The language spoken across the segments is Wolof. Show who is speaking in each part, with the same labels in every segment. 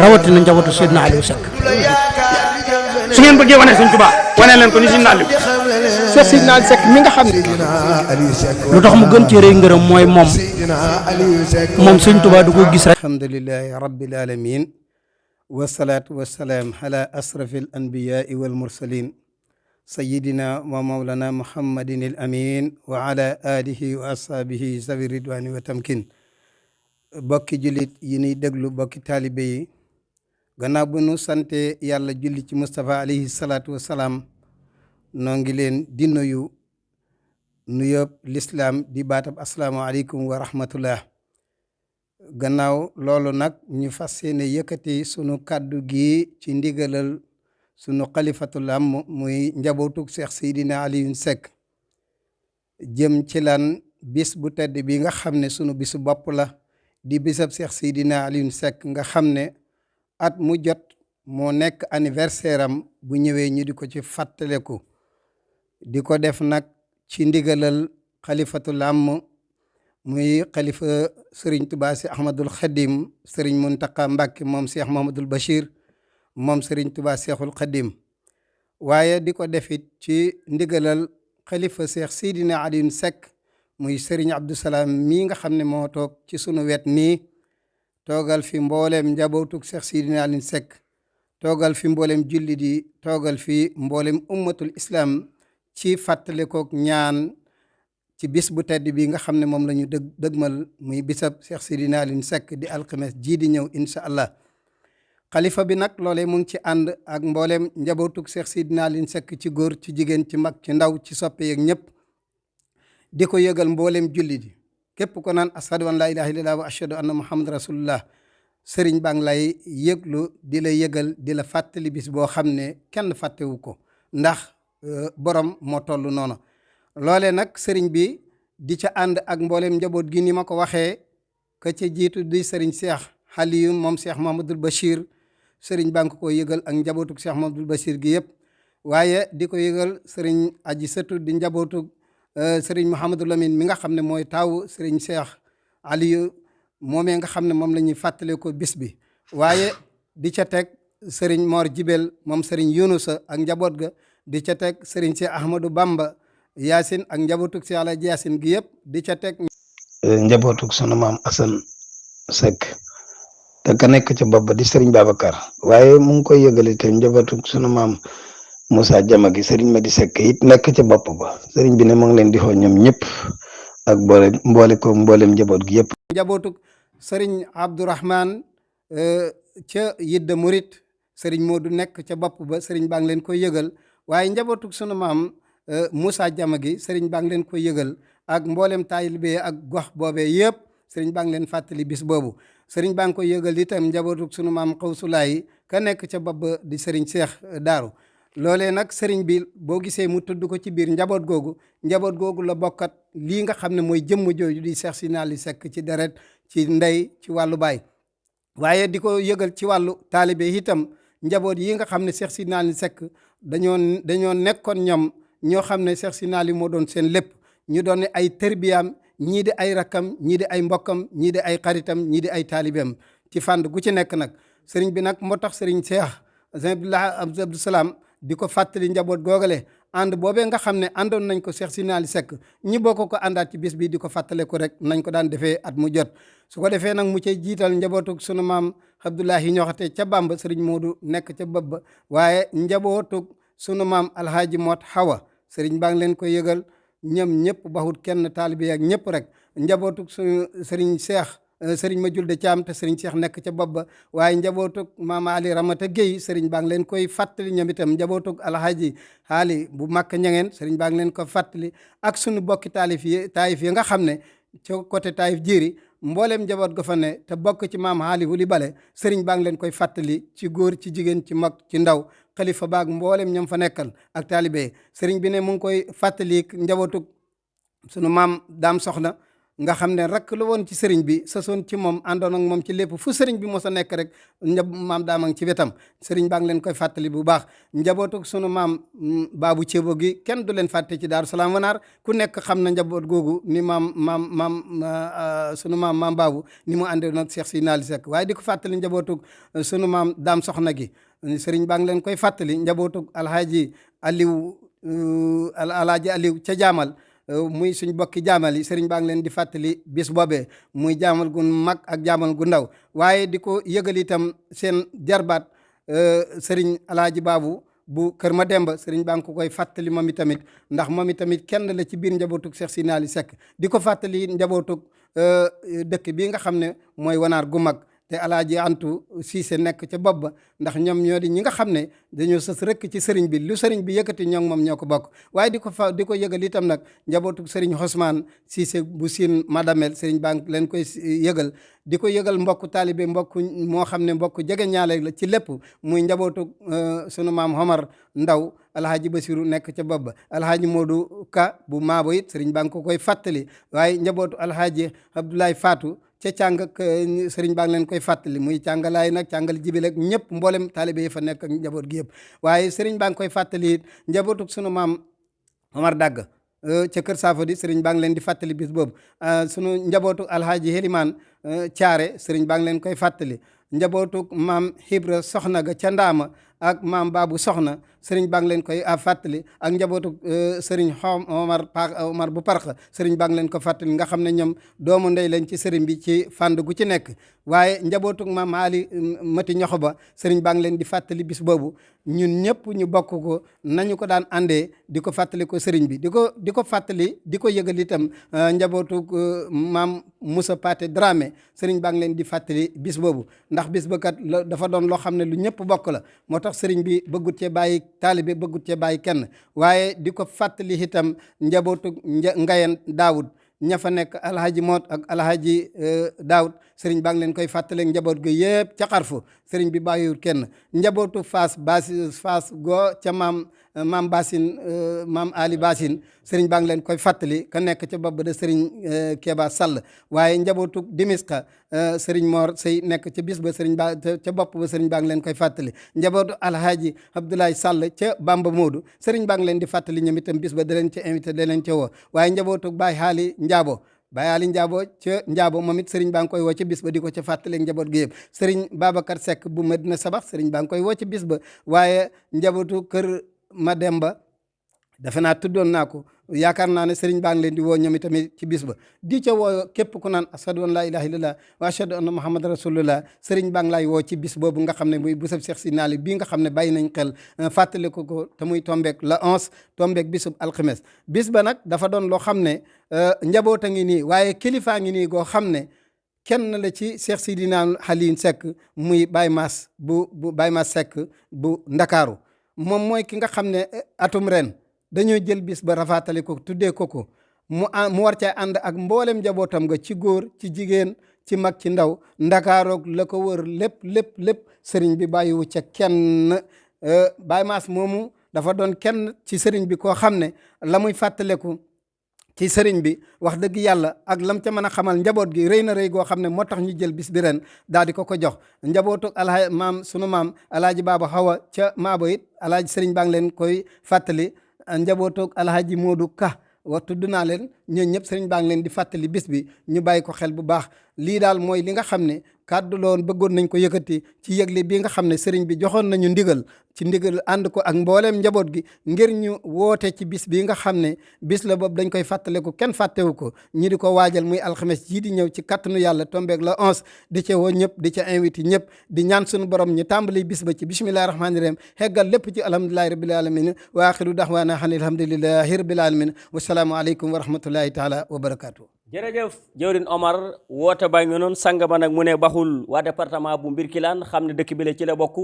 Speaker 1: rawatina njabootu Seydina Aliou Seck su ngeen bëggee wane Sëñ Tuubaa wane leen ko ni Seydina Aliou Cheikh Seydina Aliou Seck mi nga xam ne lu tax mu gën ci rëy ngërëm mooy moom Sëñ Tuubaa du ko gis rek.
Speaker 2: alhamdulillahi rabbil alamin wasalaatu wasalaam ala asrafil anbiyaai wal mursalin sayidina wa mawlana muhammadin al amin wa ala alihi wa ashaabihi zawi ridwani wa tamkin. bokki jullit yi ñuy déglu bokki taalibe yi gannaaw bu nu sante yàlla julli ci Moustapha alayhi salaatu wasalaam noo ngi leen di nuyu nuyoob lislaam di baatab asalaamaaleykum wa rahmatullah. gannaaw loolu nag ñu fas yéene yëkkati sunu kàddu gi ci ndigalal sunu xalifatul am muy njabootug Cheikh Seydina Aliou Seck jëm ci lan bis bu tedd bi nga xam ne sunu bisu bopp la di bisab Cheikh Seydina Aliou Seck nga xam ne at mu jot moo nekk anniversaire am bu ñëwee ñu di ko ci fàttaleku di ko def nag ci ndigalal xalifatul am muy xalifa sëriñ Tuubaa si Ahmadul Xadim sëriñ Muntaqa Mbàkke moom Cheikh Mahamadul Bachir moom sëriñ Tuubaa Cheikhul Xadim waaye di ko defit ci ndigalal xalifa Cheikh Seydina Aliou Seck muy sëriñ Abdou Salaam mii nga xam ne moo toog ci sunu wet nii toogal fi mboolem njabootug Cheikh Seydina Aliou Seck toogal fi mboolem jullit yi toogal fi mboolem ummatul islam ci fàttalikook ñaan ci bis bu tedd bi nga xam ne moom la ñu dëgmal muy bisab Cheikh Seydina Aliou Seck di alxames jii di ñëw incha allah. xalifa bi nag loolee mu ngi ci ànd ak mboolem njabootug Cheikh Seydina Aliou Seck ci góor ci jigéen ci mag ci ndaw ci soppe yeeg ñëpp di ko yëgal mboolem jullit yi képp ko naan ashadu an laa ilaaha illallah wa ashadu anna muhammad rasulullah sëriñ baa ngi lay yëglu di la yëgal di la fàttali bis boo xam ne kenn fàttewu ko ndax borom moo toll noonu. loole nag sëriñ bi di ca ànd ak mboolem njaboot gi ni ma ko waxee ka ca jiitu di sëriñ Cheikh Aliou moom Cheikh Mahamadul Bachir sëriñ baa ngi ko yëgal ak njabootuk Cheikh Mahamadul Bachir gi yëpp waaye di ko yëgal sëriñ aji sëtu di njabootuk sëriñ Mouhamadou Lamine mi nga xam ne mooy taawu sëriñ Cheikh Aliou moomee nga xam ne moom la ñuy fàttale ko bis bi waaye di ca teg sëriñ Mor Jibel moom sëriñ Yunusa ak njaboot ga di ca teg sëriñ Cheikh Ahmadou Bamba Yaasin ak njabootug Cheikh Alaaji Yaasin gi yëpp di ca teg
Speaker 3: njabootug sunu maam Assane Seck te ka nekk ca bopp ba di sëriñ Babacar waaye mu ngi koy yëgal itam njabootug sunu maam Moussa Jama gi sëriñ Madi Seck it nekk ca bopp ba sëriñ bi ne mu ngi leen di xool ñoom ñëpp ak mboolem njaboot gi yëpp.
Speaker 2: njabootug sëriñ Abdourahman ca Yidda Murit sëriñ Modou nekk ca bopp ba sëriñ baa ngi leen koy yëgal waaye njabootug sunu maam Moussa Jama gi sëriñ baa ngi leen koy yëgal ak mboolem taalibe ak gox boobee yëpp sëriñ baa ngi leen fàttali bis boobu sëriñ baa ngi koy yëgal itam njabootug sunu maam Xawsulaay ka nekk ca bopp ba di sëriñ Cheikh Daaru loolee nag sëriñ bi boo gisee mu tudd ko ci biir njaboot googu la bokkat lii nga xam ne mooy jëmm jooju di Cheikh Seydina Aliou Seck ci deret ci ndey ci wàllu baay waaye di ko yëgal ci wàllu taalibe itam njaboot yi nga xam ne Cheikh Seydina Aliou Seck dañoo nekkoon ñoom ñoo xam ne Cheikh Seydina Aliou moo doon seen lépp ñu doon ay tërbiyaam ñii di ay rakkam ñii di ay mbokkam ñii di ay xaritam ñii di ay taalibeem ci fànn gu ci nekk nag sëriñ bi nag moo tax sëriñ Cheikh Abdou Salaam di ko fàttali njaboot googale ànd boobee nga xam ne àndoon nañ ko Cheikh Seydina Aliou Seck ñi bokk ko àndaat ci bis bi di ko fàttale ko rek nañ ko daan defee at mu jot su ko defee nag mu cay jiital njabootuk sunu maam Abdoulahi ñoxate ca Bamba sëriñ Moodu nekk ca bëb ba waaye njabootuk sunu maam Alhaaji Mot Hawa sëriñ baa ngi leen koy yëgal ñoom ñëpp baxut kenn taalibe ak ñëpp rek njabootuk suñu sëriñ Cheikh sëriñ ma julde Caam te sëriñ Cheikh nekk ca bopp ba waaye njabootug maama Ali Ramata Gueye sëriñ baa ngi leen koy fàttali ñoom itam njabootug alhaji haali bu màkk ñangeen sëriñ baa ngi leen ko fàttali ak suñu bokki taayif yi nga xam ne ca côté taayif jiiri mboolem njaboot ga fa ne te bokk ci maam haali wuli bale sëriñ baa ngi leen koy fàttali ci góor ci jigéen ci mag ci ndaw xalifa baag mboolem ñoom fa nekkal ak taalibe sëriñ bi ne mu ngi koy fàttali njabootug sunu maam Daam Soxna nga xam ne rakk la woon ci sëriñ bi sasoon ci moom àndoon ak moom ci lépp fu sëriñ bi mos a nekk rek maam daama ngi ci wetam sëriñ baa ngi leen koy fàttali bu baax njabootu sunu maam baabu ceebo gi kenn du leen fàtte ci Daaru Salaam Wanaar ku nekk xam na njaboot googu ni sunu maam baabu ni mu àndee nag Cheikh Sidina Ali Seck waaye di ko fàttali njabootu sunu maam daam soxna gi sëriñ baa ngi leen koy fàttali njabootu alhaaji Aliou ca jaamal muy suñ bokki jaamal yi sëriñ baa ngi leen di fàttali bis boobee muy jaamal gu mag ak jaamal gu ndaw waaye di ko yëgal itam seen jarbaat sëriñ alaaji baabu bu kër ma demba sëriñ baa ngi ko koy fàttali moom itamit ndax moom itamit kenn la ci biir njabootug Cheikh Sidina Ali Seck di ko fàttali njabootug dëkk bii nga xam ne mooy Wanaar gu mag te alaaji Antu Siise nekk ca bopp ba ndax ñoom ñoo di ñi nga xam ne dañoo sës rëkk ci sëriñ bi lu sëriñ bi yëkkati ñoo moom ñoo ko bokk waaye di ko yëgal itam nag njabootu sëriñ Ousmane Siise bu siin madamel sëriñ baa ngi leen koy yëgal di ko yëgal mbokk taalibe mbokk moo xam ne mbokk jege ñaale la ci lépp muy njabootu sunu maam Omar Ndaw alhaaji Basiru nekk ca bopp ba alhaaji Modou Ka bu maabo it sëriñ baa ngi ko koy fàttali waaye njabootu alhaaji Abdoulaye Fatou ca càng sëriñ baa ngi leen koy fàttali muy càngalaay nag càngal jibil ak ñëpp mboolem taalibe yi fa nekk ak njaboot gi yëpp waaye sëriñ baa ngi koy fàttali it njabootu sunu maam Omar Dagg ca kër Saafodi sëriñ baa ngi leen di fàttali bis boobu sunu njabootu alhaaji Heliman Caare sëriñ baa ngi leen koy fàttali njabootu maam Xibra soxna ga ca Ndaama ak maam Baabu soxna sëriñ baa ngi leen koy fàttali ak njabootu sëriñ Omar bu Parxa sëriñ baa ngi leen ko fàttali nga xam ne ñoom doomu ndey leen ci sëriñ bi ci fànn gu ci nekk waaye njabootu maam Ali Mati ñoxo ba sëriñ baa ngi leen di fàttali bis boobu ñun ñëpp ñu bokk ko nañu ko daan àndee di ko fàttali ko sëriñ bi di ko fàttali di ko yëgal itam njabootu maam Moussa Paté Dramé sëriñ baa ngi leen di fàttali bis boobu ndax bis ba kat dafa doon loo xam ne lu ñëpp bokk la moo tax sëriñ bi bëggut cee bàyyi taalibe bëggut cee bàyyi kenn waaye di ko fàttali itam njabootu Ngayen Daawud ña fa nekk alhaji Moot ak alhaji Daawud sëriñ baa ngi leen koy fàttali njaboot ga yëpp ca xarfu sëriñ bi bàyyiwul kenn njabootu Faas goo ca maam Basin maam Ali Basin sëriñ baa ngi leen koy fàttali ka nekk ca bopp de sëriñ Keba Sall waaye njabootu Dimiska sëriñ Mor Sey nekk ca bis ba sëriñ ba ca bopp ba sëriñ baa ngi leen koy fàttali njabootu alhaji Abdoulaye Sall ca Bamba Moodu sëriñ baa ngi leen di fàttali ñoom itam bis ba da leen ca invité da leen ca woo waaye njabootu Baay Haali Njaabo Baay Ali Njaabo ca Njaabo moom it sëriñ baa ngi koy woo ca bis ba di ko ca fàttali njaboot gi yëpp sëriñ Babacar Seck bu Medina Sabax sëriñ baa ngi koy woo ca bis ba waaye njabootu kër Mademba defe naa tuddoon naa ko yaakaar naa ne sëriñ baa ngi leen di woo ñoom itamit ci bis ba di ca woo képp ku naan ashadu an laa ilaha illallah wa ashadu anna muhammad rasulullah sëriñ baa ngi lay woo ci bis boobu nga xam ne muy busab Cheikh Sidina Ali bii nga xam ne bàyyi nañ xel fàttali ko te muy tombeek la 11 tombeek bisub alxames bis ba nag dafa doon loo xam ne njaboot a ngi nii waaye kilifaa ngi nii goo xam ne kenn la ci Cheikh Sidina Ali Seck muy Baye Mass bu Baye Mass Seck bu Ndakaaru moom mooy ki nga xam ne atum ren dañoo jël bis ba rafaatale ko tuddee ko mu war caa ànd ak mboolem njabootam nga ci góor ci jigéen ci mag ci ndaw ndakaaroog la ko wër lépp sëriñ bi bàyyiwu ca kenn Baye Mass moomu dafa doon kenn ci sëriñ bi koo xam ne la muy fàttaleku ci sëriñ bi wax dëgg yàlla ak lam ca mën a xamal njaboot gi rëy na rëy goo xam ne moo tax ñu jël bis bi ren daal di ko jox njabootu sunu maam alaaji Baaba Xawa ca Maabo it alaaji sëriñ baa ngi leen koy fàttali njabootu alhaji Modou Ka wa tudd naa leen ñooñu ñëpp sëriñ baa ngi leen di fàttali bis bi ñu bàyyi ko xel bu baax lii daal mooy li nga xam ne kàddu loon bëggoon nañ ko yëkkati ci yëgle bi nga xam ne sëriñ bi joxoon nañu ndigal ci ndigal ànd ko ak mbooleem njaboot gi ngir ñu woote ci bis bi nga xam ne bis la boobu dañ koy fàttaliku kenn fàttewu ko ñi di ko waajal muy alxames jii di ñëw ci kattanu yàlla tombeeg la 11 di ca woo ñëpp di ca invité ñëpp di ñaan suñu borom ñu tàmbali bis ba ci bismillahi rahmaani rahim heggal lépp ci alhamdulilahi rabbil alamin wa axiru daxwaana an alhamdulilahi rabbil alamin wasalaamu aleykum wa rahmatullahi taala wa barakatuh
Speaker 4: jërëjëf jëwrin Omar woote baa ngi noonu sang ba nag mu ne baxul waa département bu Mbirkilaan xam ne dëkk bi la ci la bokk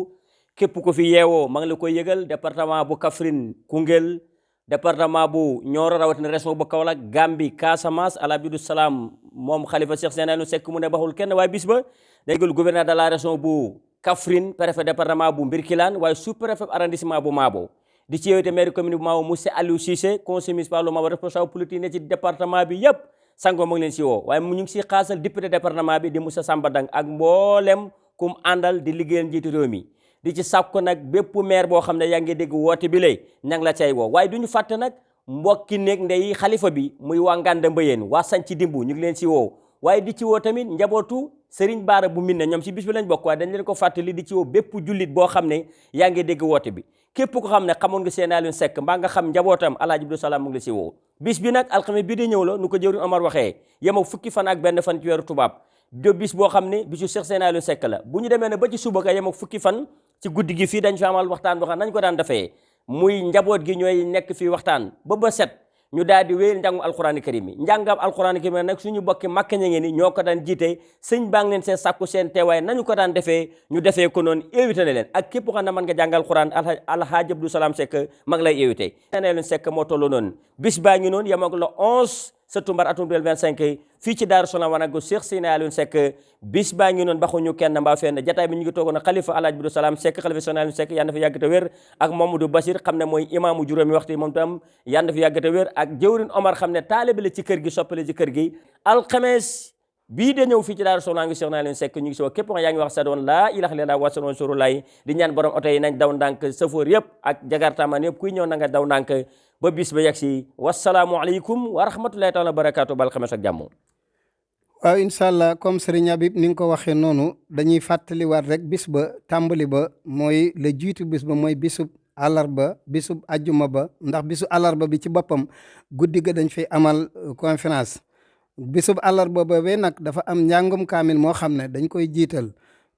Speaker 4: képp ko fi yeewoo ma ngi la koy yëgal département bu Kaffrine Koungheul département bu Nioro rawatina région bu Kaolack Gambie Casamance Alabidou Salaam moom xalifa Cheikh Sidina Ali Seck mu ne baxul kenn waaye bis ba day yëgal gouverneur de la région bu Kaffrine préfet département bu Mbirkilaan waaye sous préfet arrondissement bu Maabo di ci yeewite maire commune bu Maabo monsieur Aliou Cissé conseiller municipal bu Maabo responsable politique ne ci département bi yëpp sango mu ngi leen si woo waaye ñu ngi si xaasal député département bi di Moussa Samba Dang ak mboolem kum àndal di liggéeyal njiitu réew mi di ci sàkku nag bépp maire boo xam ne yaa ngi dégg woote bi lay ña ngi la cay woo waaye du ñu fàtte nag mbokki néeg ndey xalifa bi muy waa Nganda Mbayeen waa Sanci Dimbu ñu ngi leen si woo waaye di ci woo tamit njabootu Serigne Bara bu Minne ñoom si bis bi lañ bokk waaye dañ leen ko fàttali di ci woo bépp jullit boo xam ne yaa ngi dégg woote bi képp ko xam ne xamoon nga seen Alioune Seck mbaa nga xam njabootam Alaaji Abdou Salaam mu ngi la si woo bis bi nag alxames bi di ñëw la nu ko jëwriñ Omar waxee yem ak fukki fan ak benn fan ci weeru tubaab do bis boo xam ne bisu Cheikh seen Alioune Seck la bu ñu demee ne ba ci suba ka yem ak fukki fan ci guddi gi fii dañ fi amal waxtaan boo xam nañ ko daan defee muy njaboot gi ñooy nekk fii waxtaan ba set ñu daal di wéyal njàngum alxuraani karim yi njàngam alxuraani karim nag suñu bokki màkk ña ngeen ni ñoo ko daan jiite sëñ baa ngi leen seen sàkku seen teewaay nañu ko daan defee ñu defee ko noonu invité na leen ak képp xam ne mën nga jàng alxuraan Alhaaji Abdou Salaam Seck mag lay invité nee leen Seck moo toll noonu bis baa ngi noonu yem ak le 11 septembre atum 2025 fii ci Daaru Salaam wanagu Cheikh Seyni Alioune Seck bis baa ngi noonu baxuñu kenn mbaa fenn jataay bi ñu ngi toogoon xalifa Alhaaji Abdou Salaam Seck xalifa Seyni Alioune Seck yàlla na fi yàgg te wér ak Mamadou Bachir xam ne mooy imaamu juróomi waxtu moom tam yàlla na fi yàgg te wér ak jëwrin Omar xam ne taalibe la ci kër gi soppale ci kër gi alxames bii de ñëw fii ci Daaru Salaam ngi Cheikh Alioune Seck ñu ngi si woo képp nga yaa ngi wax sa doon laa ilaha illallah wa sallallahu suru laay di ñaan borom oto yi nañ daw ndànk chauffeur yëpp ak jagartaman yëpp kuy ñëw na nga daw ndànk ba bis ba yegg si wasalaamu aleykum wa rahmatullahi taala wa barakaatu bal xames ak jàmm.
Speaker 2: waaw incha allah comme Serigne Habib ni nga ko waxee noonu dañuy fàttaliwaat rek bis ba tàmbali ba mooy la jiitu bis ba mooy bisub àllarba bisub ajjuma ba ndax bisu àllarba bi ci boppam guddi ga dañ fay amal conférence bisub àllarba boobee nag dafa am njàngum kaamil moo xam ne dañ koy jiital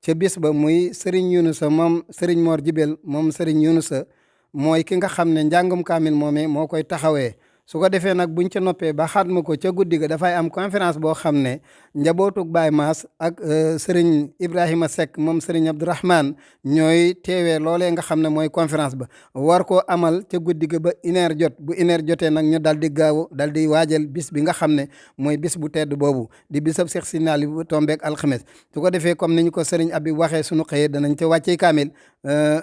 Speaker 2: ca bis ba muy Serigne Yunusa moom Serigne Mor Jibel moom Serigne Yunusa mooy ki nga xam ne njàngum kaamil moomee moo koy taxawee su ko defee nag buñ ca noppee ba xatma ko ca guddi ga dafay am conférence boo xam ne njabootug Baye Mass ak Serigne Ibrahima Seck moom Serigne Abdourahmane ñooy teewee loolee nga xam ne mooy conférence ba war koo amal ca guddi ga ba 1h jot bu 1h jotee nag ñu dal di gaaw dal di waajal bis bi nga xam ne mooy bis bu tedd boobu di bisab Cheikh Seyni Aliou bu tombeek alxames su ko defee comme ni ñu ko Serigne Abi waxee suñu xëyee danañ ca wàccee kaamil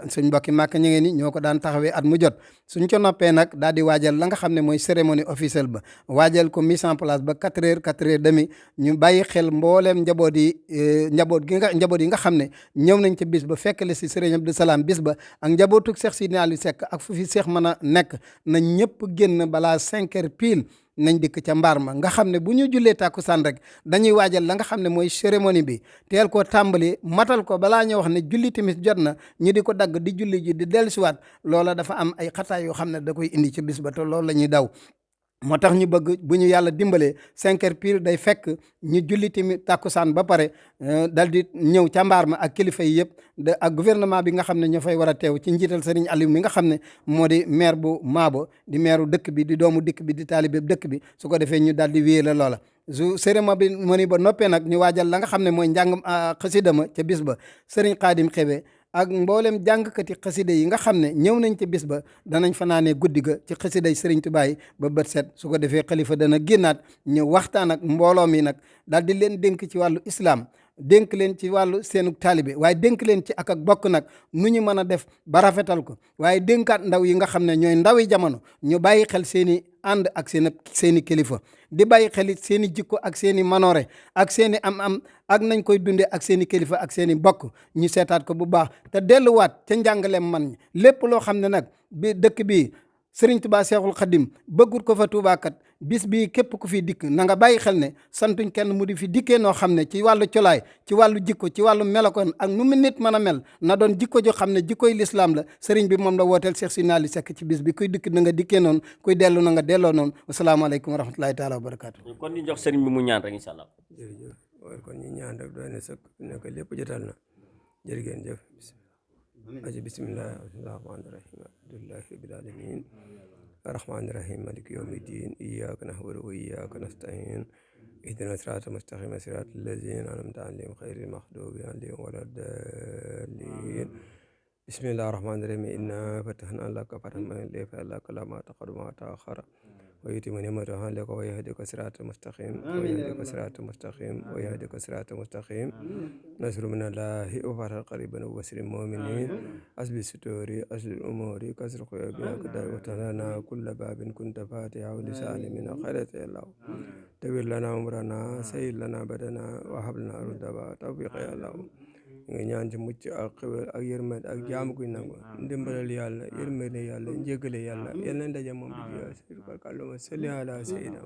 Speaker 2: suñ mbokki màkk ñu ngi ni ñoo ko daan taxawee at mu jot suñ ca noppee nag daal di waajal la nga xam ne mooy cérémonie officielle ba waajal ko mise en place ba 4h 4h30 ñu bàyyi xel mbooleem njaboot yi nga xam ne ñëw nañ ca bis ba fekkale si Serigne Abdou Salaam bis ba ak njabootug Cheikh Seyni Aliou Seck ak fu fi Cheikh mën a nekk na ñëpp génn balaa 5h pile nañ dikk ca mbaar ma nga xam ne bu ñu jullee tàkkusaan rek dañuy waajal la nga xam ne mooy cérémonie bi teel koo tàmbali matal ko balaa ñoo wax ne julli timis jot na ñu di ko dagg di julli ji di dellusiwaat loola dafa am ay xataay yoo xam ne da koy indi ci bis ba te loolu la ñuy daw moo tax ñu bëgg bu ñu yàlla dimbalee 5h pile day fekk ñu julli tamit tàkkusaan ba pare dal di ñëw ca mbaar ma ak kilifa yi yëpp ak gouvernement bi nga xam ne ñoo fay war a teew ci njiital Serigne Aliou mi nga xam ne moo di maire bu Maabo di maire dëkk bi di doomu dëkk bi di taalibe dëkk bi su ko defee ñu dal di wéyee la loola su cérémonie ba noppee nag ñu waajal la nga xam ne mooy njàngam xasida ma ca bis ba Serigne Khadim Xebe ak mboolem jàngkati xasida yi nga xam ne ñëw nañ ci bis ba danañ fanaanee guddi ga ci xasida yi Serigne Touba yi ba bët set su ko defee xalifa dana génnaat ñu waxtaan ak mbooloo mi nag daal di leen dénk ci wàllu islam dénk leen ci wàllu seenu taalibe waaye dénk leen ci ak bokk nag nu ñu mën a def ba rafetal ko waaye dénkaat ndaw yi nga xam ne ñooy ndawi jamono ñu bàyyi xel seeni ànd ak seeni kilifa di bàyyi xel seeni jikko ak seeni manoore ak seeni am ak nañ koy dundee ak seeni kilifa ak seeni bokk ñu seetaat ko bu baax te delluwaat ca njàngaleem man ñi lépp loo xam ne nag bi dëkk bi Sëriñ Tuubaa Seexul Xadim bëggut ko fa tuubaakat bis bii képp ku fi dikk na nga bàyyi xel ne santuñ kenn mu di fi dikkee noo xam ne ci wàllu colaay ci wàllu jikko ci wàllu melokoon ak nu mu nit mën a mel na doon jikko jo xam ne jikkoy lislaam la sëriñ bi moom la wooteel Cheikh Seyni Aliou Seck ci bis bi kuy dikk na nga dikkee noonu kuy dellu na nga delloo noonu wasalaamaaleykum wa rahmatulahi taala wa barakaatu.
Speaker 4: kon ñu jox sëriñ bi mu ñaan rek incha allah.
Speaker 5: jërëjëf waaye kon ñu ñaan rek doy na sëkk nekk lépp jotal na jërë ngeen jëf aji bisimilah rahmaani rahim alhamdulilahi rabbil alamin الرحمن الرحيم مالك يوم الدين إياك نعبد وإياك نستعين اهدنا الصراط المستقيم صراط الذين أنعمت عليهم غير المغضوب عليهم ولا الضالين بسم الله الرحمن الرحيم إنا فتحنا لك فتحا مبينا ليغفر لك ما تقدم وما تأخر ويتم نعمته عليك ويهديك صراطا مستقيم ويهديك صراطا مستقيم ويهديك صراطا مستقيم نصر من الله وفتح قريبا وبشر المؤمنين أسب الستور أسل الأمور كسر قيوبها كدار وتهلنا كل باب كنت فاتحه ولسان من خيرة الله تبير لنا عمرنا سيد لنا بدنا وهب لنا رتبا توفيق يا الله nga ñaan ci mucc ak xewal ak yërmande ak jaamu guy nangu ndimbalal yàlla yërmande yàlla njégale yàlla yal na ndaje moom bi ci yàlla salli ala sayyidina